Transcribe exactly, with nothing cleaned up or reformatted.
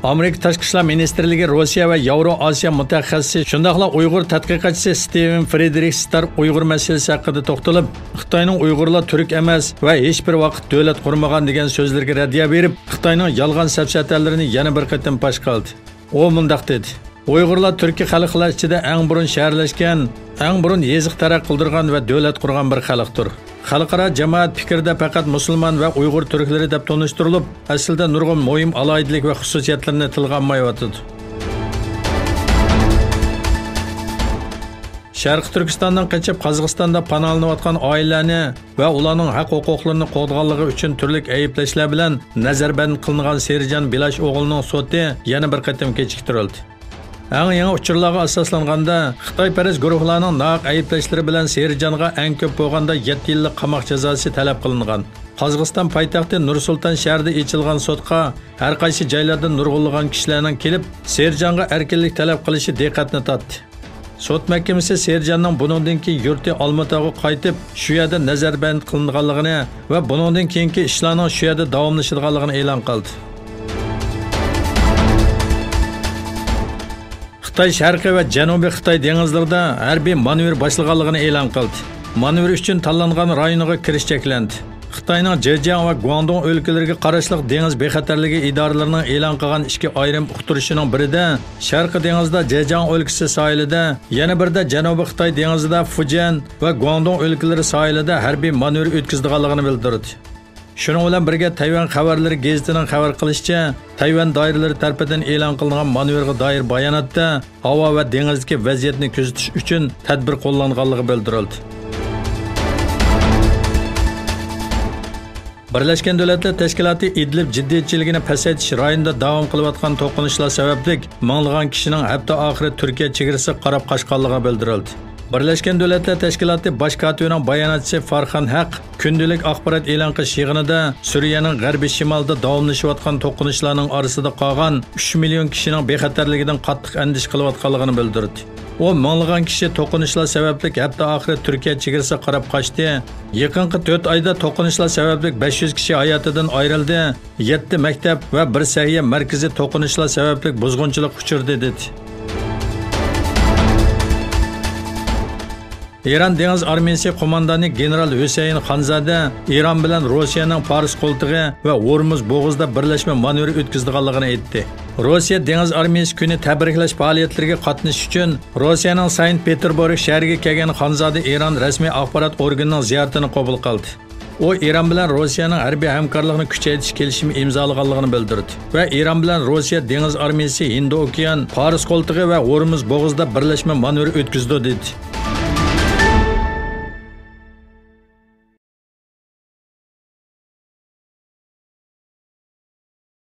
ئامېرىكا تاشقى ئىشلار مىنىستىرلىكى روسىيە ۋە ياۋرو ئاسىيا مۇتەخەسسىسى، شۇنداقلا ئۇيغۇر تەتقىقاتچىسى ستىۋېن فرېدرىخ ستار ئۇيغۇر مەسىلىسى ھەققىدە توختىلىپ، خىتاينىڭ ئۇيغۇرلار تۈرك ئەمەس ۋە ھېچبىر ۋاقىت دۆلەت قۇرمىغان دېگەن سۆزلىرىگە رەددىيە بېرىپ، خىتاينىڭ يالغان سەپسەتەلىرىنى يەنە بىر قېتىم پاش قىلدى. ئۇ مۇنداق دېدى: ئۇيغۇرلار تۈركىي خەلقلەر ئىچىدە ئەڭ بۇرۇن شەھەرلەشكەن، ئەڭ بۇرۇن يېزا تەرەققىي قىلدۇرغان ۋە دۆلەت قۇرغان بىر خەلقتۇر. خەلقئارا جامائەت پىكرىدە پەقەت مۇسۇلمان ۋە ئۇيغۇر تۈركلىرى دەپ تونۇشتۇرۇلۇپ، ئەسلىدە نۇرغۇن مۇھىم ئالاھىدىلىك ۋە خۇسۇسىيەتلىرىنى تىلغا ئالمايۋاتىدۇ. شەرقىي تۈركىستاندىن قېچىپ، قازاقىستاندا پاناھلىنىۋاتقان ئائىلىلەرنى ۋە ئۇلارنىڭ ھەق-ھوقۇقلىرىنى قوغدىغانلىقى ئۈچۈن تۈرلۈك ئەيىبلەشلەر بىلەن نەزەربەند قىلىنغان سېرىجان بىلاش ئوغلىنىڭ سوتى يەنە بىر قېتىم كېچىكتۈرۈلدى. ئەڭ يېڭى ئۇچۇرلارغا ئاساسلانغاندا، خىتايپەرەس گۇرۇھلارنىڭ ناھەق ئەيىبلەشلىرى بىلەن سېرىجانغا ئەڭ كۆپ بولغاندا يەتتە يىللىق قاماق جازاسى تەلەپ قىلىنغان. قازاقىستان پايتەختى نۇر سۇلتان شەھىرىدە ئېچىلغان سوتقا ھەر قايسى جايلاردىن نۇرغۇنلىغان كىشىلەرنىڭ كېلىپ، سېرىجانغا ئەركىنلىك تەلەپ قىلىشى دىققەتنى تارتتى. سوت مەھكىمىسى سېرىجاننىڭ بۇنىڭدىن كېيىن يۇرتى ئالمۇتاغا قايتىپ، شۇ يەردە نەزەربەند قىلىنغانلىقىنى ۋە بۇنىڭدىن كېيىنكى ئىشلارنىڭ شۇ يەردە داۋاملىشىدىغانلىقىنى ئېلان قىلدى. خىتاي شەرقىي ۋە جەنۇبىي خىتاي دېڭىزلىرىدا ھەربىي مانېۋىر باشلىغانلىقىنى ئېلان قىلدى. مانېۋىر ئۈچۈن تاللانغان رايونىغا كىرىش چەكلەندى. خىتاينىڭ جېجياڭ ۋە گۇاڭدۇڭ ئۆلكىلىرىگە قاراشلىق دېڭىز بىخەتەرلىكى ئىدارىلىرىنىڭ ئېلان قىلغان ئىككى ئايرىم ئۇقتۇرۇشىنىڭ بىرىدە شەرقىي دېڭىزدا جېجياڭ ئۆلكىسى ساھىلىدا، يەنە بىرىدە جەنۇبىي خىتاي دېڭىزىدا فۇجيەن ۋە گۇاڭدۇڭ ئۆلكىلىرى ساھىلىدا ھەربىي مانېۋىر ئۆتكۈزىدىغانلىقىنى بىلدۈردى. شۇنىڭ بىلەن بىرگە، تەيۋەن خەۋەرلىرى گېزىتىنىڭ خەۋەر قىلىشىچە، تەيۋەن دائىرىلىرى تەرىپىدىن ئېلان قىلىنغان مانېۋىرغا دائىر باياناتتا ھاۋا ۋە دېڭىزدىكى ۋەزىيەتنى كۆزىتىش ئۈچۈن تەدبىر قوللانغانلىقى بىلدۈرۈلدى. بىرلەشكەن دۆلەتلەر تەشكىلاتى ئىدلىب جىددىيچىلىكىنى پەسەيتىش رايونىدا داۋام قىلىۋاتقان توقۇنۇشلار سەۋەبلىك مىڭلىغان كىشىنىڭ ھەپتە ئاخىرى تۈركىيە چېگرىسىغا قاراپ قاچقانلىقى بىلدۈرۈلدى. بىرلەشكەن دۆلەتلەر تەشكىلاتى باش كاتىپىنىڭ باياناتچىسى فارخان ھەق كۈندىلىك ئاخبارات ئېلان قىلىش يىغىنىدا سۈرىيەنىڭ غەربىي شىمالىدا داۋاملىشىۋاتقان توقۇنۇشلارنىڭ ئارىسىدا قالغان ئۈچ مىليون كىشىنىڭ بىخەتەرلىكىدىن قاتتىق ئەندىشە قىلىۋاتقانلىقىنى بىلدۈردى. ئۇ مىڭلىغان كىشى توقۇنۇشلار سەۋەبلىك ھەپتە ئاخىرى تۈركىيە چېگرىسىغا قاراپ قاچتى. يېقىنقى تۆت ئايدا توقۇنۇشلار سەۋەبلىك بەش يۈز كىشى ھاياتىدىن ئايرىلدى. يەتتە مەكتەپ ۋە بىر سەھىيە مەركىزى توقۇنۇشلار سەۋەبلىك بۇزغۇنچىلىققا ئۇچرىدى، دېدى. ئىران دېڭىز ئارمىيىسى قوماندانى گېنېرال ھۈسەيىن خانزادە ئىران بىلەن روسىيەنىڭ پارس قولتۇقى ۋە ھورمۇز بوغۇزىدا بىرلەشمە مانېۋىر ئۆتكۈزىدىغانلىقىنى ئېيتتى. روسىيە دېڭىز ئارمىيىسى كۈنى تەبرىكلەش پائالىيەتلىرىگە قاتنىشىش ئۈچۈن روسىيەنىڭ ساينت پېتېربۇرگ شەھىرىگە كەلگەن خانزادە ئىران رەسمىي ئاخبارات ئورگىنىنىڭ زىيارىتىنى قوبۇل قىلدى. ئۇ ئىران بىلەن روسىيەنىڭ ھەربىي ھەمكارلىقنى كۈچەيتىش كېلىشىمى ئىمزالىغانلىقىنى بىلدۈردى ۋە ئىران بىلەن روسىيە دېڭىز ئارمىيىسى ھىندى ئوكيان، پارس قولتۇقى ۋە ھورمۇز بوغۇزىدا بىرلەشمە مانېۋىر ئۆتكۈزىدۇ، دېدى.